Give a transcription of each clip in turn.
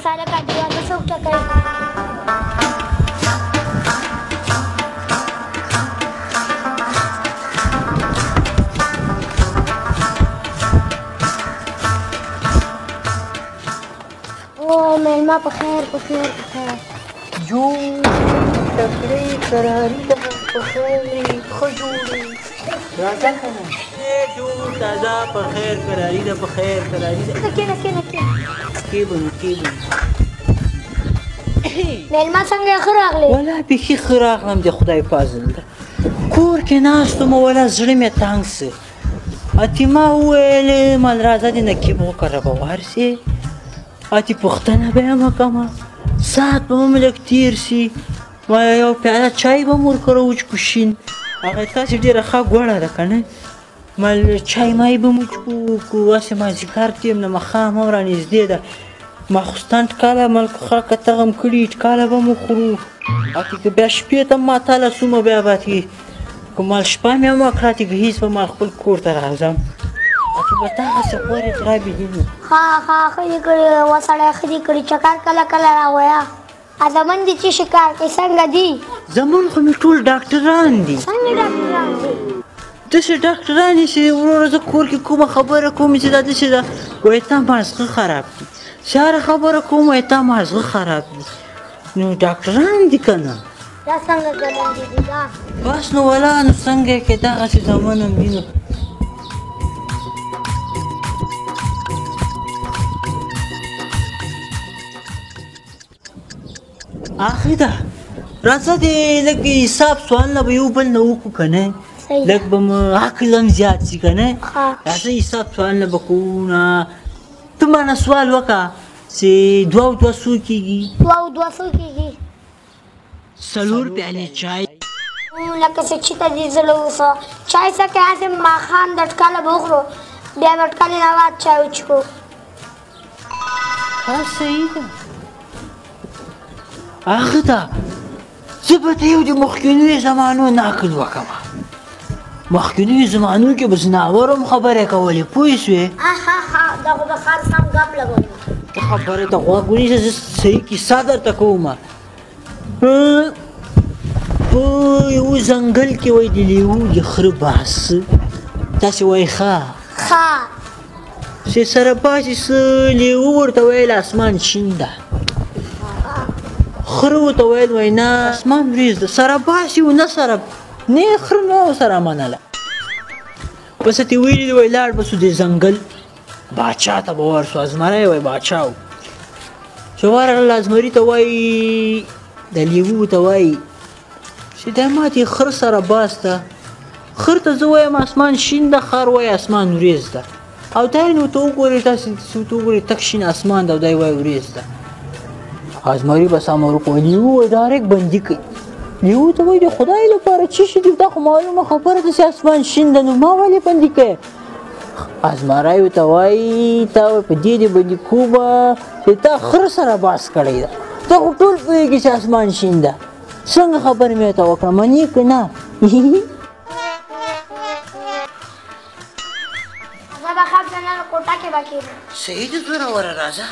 سالکه دروازه څوک ټکوي؟ او مېلمه په خیر په خیر په خیر. جوړ تکړې کراري ده په خیر ښه جوړ راځه که نه جوړ تازه په خیر کراري ده په خیر کراري ده. کښېنه کښېنه کښېنه. کښېبه نو کښېبه. مېلمه څنګه ښه راغلې؟ ولا بیخي ښه راغلم د خدای فضل ده. کور کې ناست وم ولا زړه مې تنګ سو. اتې ما وویل مال راځه د نقیب وکره به ورسې اتې پوښتنه به یې وکړم ساعت به مو لږ تېر سي یو پیاله چای به مو ورکړه وچکو شین. هغه تاسې ډېره ښه ګوړه ده که نه مال چای مای به مو وچکو کو هسې مازدیګر تېر نه ماښام هم رانږدې ده ماخوستن ټکاله مال ښه کتغ هم کړي ټکاله به مو خورو. اتې که بیا شپې ته معطله سومه بیا به اتې که مال شپه مې هم وکړه اتې ګهیځ به مال خپل کور ته راځم. اتې به دغسې غورې درابې دي نو. ښه ښه ښه دې کړي وه سړی ښه دې کړي چکر کله کله راویه. زمون دې څه شي کار کوي څنګه دي؟ زمون خو مې ټول ډاکټران دي. څنګه ډاکټران دي؟ داسې ډاکټران دي چې وروره زه کور کې کومه خبره کوم چې دا داسې ده وایي تا مازغه خراب دي، چې هره خبره کوم وایي تا مازغه خراب دي. نو ډاکټران دي که نه؟ دا څنګه زمون دي دي دا؟ بس نو ولا نو څنګه یې کې دغسې زمون هم دي نو. اخی ده راځه دې لږ حساب سوال نه به یو بل نه وکړو که نه لږ به مو عقل هم زیات سي که نه. راځه حساب سوال نه به کوو. نه ته ما نه سوال وکړه چې دوه او دوه څو کېږي؟ دوه او دوه څو کېږي؟ څلور پیالې چای. لکه څه چې ته دې زړه وسه چای څه کوې هسې ماښام د ټکاله به وخورو بیا به ټکالې نه بعد چای وڅښو. ښه صحیح ده. هغه ته زه به ته یو د مخکنیو زمانو نقل وکړم. مخکنیو زمانو کې به ځناور هم خبرې کولې پوه سوې؟ دا خو به خر سم ګپ لګوي. ته خبرې ته غوږ ونیسه زه صحیح کیسه درته کوم. په یوه ځنګل کې وایي د لیوو د خره باس تاسې وایي ښه ښه چې سره پاسې څه لیوه ورته ویل اسمان شین ده، خره ورته ویل وایي نه اسمان وریځ ده. سره باسي و نه سره نه خره نه سره منله. بس ته ویلي دي وایي لاړ به سو د ځنګل باچا ته به ورسو. ازمری وایي باچا و چې ورغله ازمري ته وایي د لیوه ته وایي چې دا ما دې خر سره باس ده، خر ته زه وایم اسمان شین ده، خر وایي اسمان وریځ ده، او دا یې نو ته وګورې تاسې ته وګورې تک شین اسمان ده او دی وایي وریځ ده. ازمري بس امر وکړو لیوه وایي ډایرکټ بندي کوي. لیوه ته وایي د خدای لپاره څه شي دي دا خو معلومه خبره ده چې اسمان شین ده نو ما ولې بندي کوې؟ ازمری ورته وایي تا په دې دې بندي کومه چې تا خره سره باس کړی ده، ته خو ټول پوهېږي چې اسمان شین ده، څنګه خبرې مې ورته وکړه منې که نه؟ زه به خپ نه کوټه کې به کښېنم. صحیح ده زوروره راځه.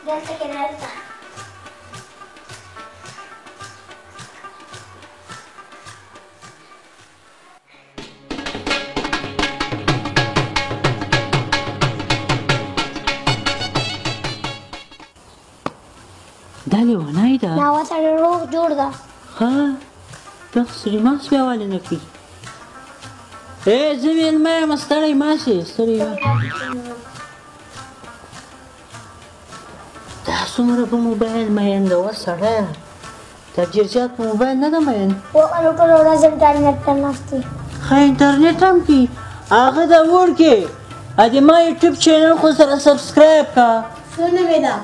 دلته کښېنه دلته. دا لیونی ده. دا وسړی روغ جوړ ده. ښه ته ستړي مه سوې ولې نه کوي؟ ای زه مېلمه یم ستړی مه شې ستړی مه. دا څومره په موبایل مین ده وه سړیه، دا ډېر زیات په موبایل نه ده مین. نو ټوله ورځ انټرنېټ ته ناست وي. ښه انټرنېټ هم کوي. هغه د وړکې د ما یوټیوب چینل خو سره سبسکرایب کا. څه نوم ده؟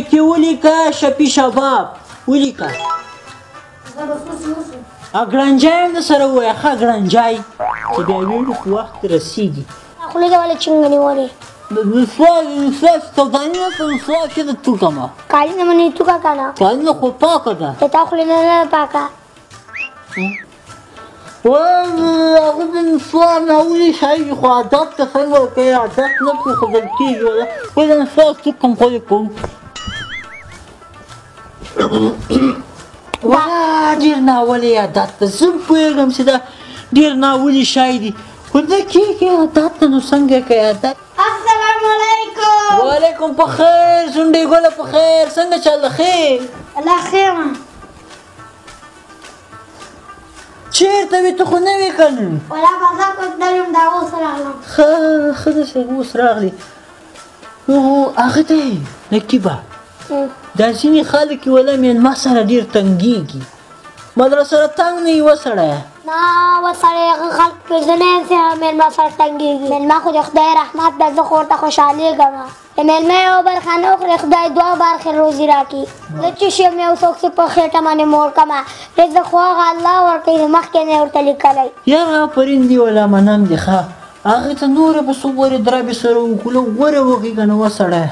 کې ولیکه شپي شباب ولیکه. ګړنجی هم در سره ووایه ښه ګړنجی چې بیا ویډیو په وخت رسېږي. خولې دې ولې چینګه نیولې؟ مسواک مسواک سوداني نه مسواک چې د توکمه کالي نه منې توکه که نه؟ کالي نه خو پاکه ده. د تا خولې نه نه ده پاکه. هغه د نسوار ناولي شی خو عادت ته څنګه وکړې، عادت نه پرېښودل کېږي. ولا وایي د نسوار څه کوم خو یې کوم. ولا ډېر ناولی عادت ده، زه هم پوهېږم چې دا ډېر ناولي شی دی، خو نه کېږي عادت ته، نو څنګه کوې عادت؟ السلام علیکم. وعلیکم په خیر ځونډۍ ګله، په خیر. څنګه چل ده؟ خیر الله خیر. چېرته وې؟ ته خو نه وې که نه؟ ولا بازار ته تللی وم، دا اوس راغلم. ښه ښه ده چې اوس راغلې. نو هغه دی نقیبه، دا ځینې خلک یې ولا مېلمه سره ډېر تنګېږي، ما سره تنګ نه یې وسړیه. نه وسړی، هغه خلک پېژنی چې مېلمه سره تنګېږي. مېلمه خو د خدای رحمت ده، زه خو ورته خوشحالېږم. د مېلمه یوه برخه نه وخوري، خدای دوه برخې روزي راکړي. زه چې شم یو څوک چې په خېټه باندې موړ کړم، رزق خو هغه الله ورکوي، مخکې نه یې ورته لیکلی. یاره آفرین دي ولا، منم دې. ښه هغې ته نوره به څه غورې دربې سره وکړو، لږ غورې وکړي که نه وسړیه.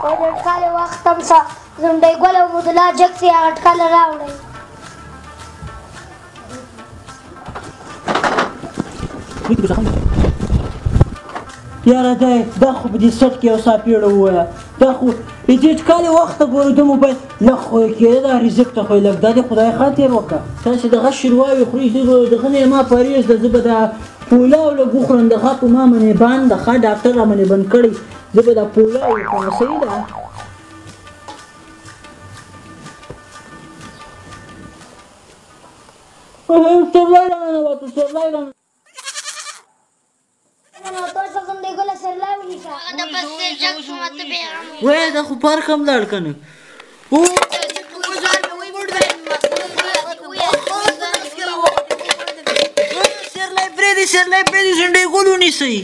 د اټکلې وخت هم څه ځونډۍ ګل او عبدالله جګ سي هغه اټکله راوړئ. یاره دی دا خو په دې سټ کې یو څاپېړه ووایه، دا خو دې اټکلې وخته ګوره د موبایل لږ خو یې کېده، دا رزق ته خو یې لږ دا دې خدای خاطر وکړه. تاسې دغه شیرواوې خورئ، دغه نه یې ما پرهېز ده، زه به دا پولاو لږ وخورم، دغه په ما باندې بند ده، ښه ډاکټر را باندې بند کړی، زه به دا پولاو وخورم. صحیح ده؟ سرلای راننوته، سرلای راننوته. وایه دا خو پارک هم لاړ که نه. سرلای پرېږدي، سرلای پرېږدي، ځنډۍ ګل ونیسئ.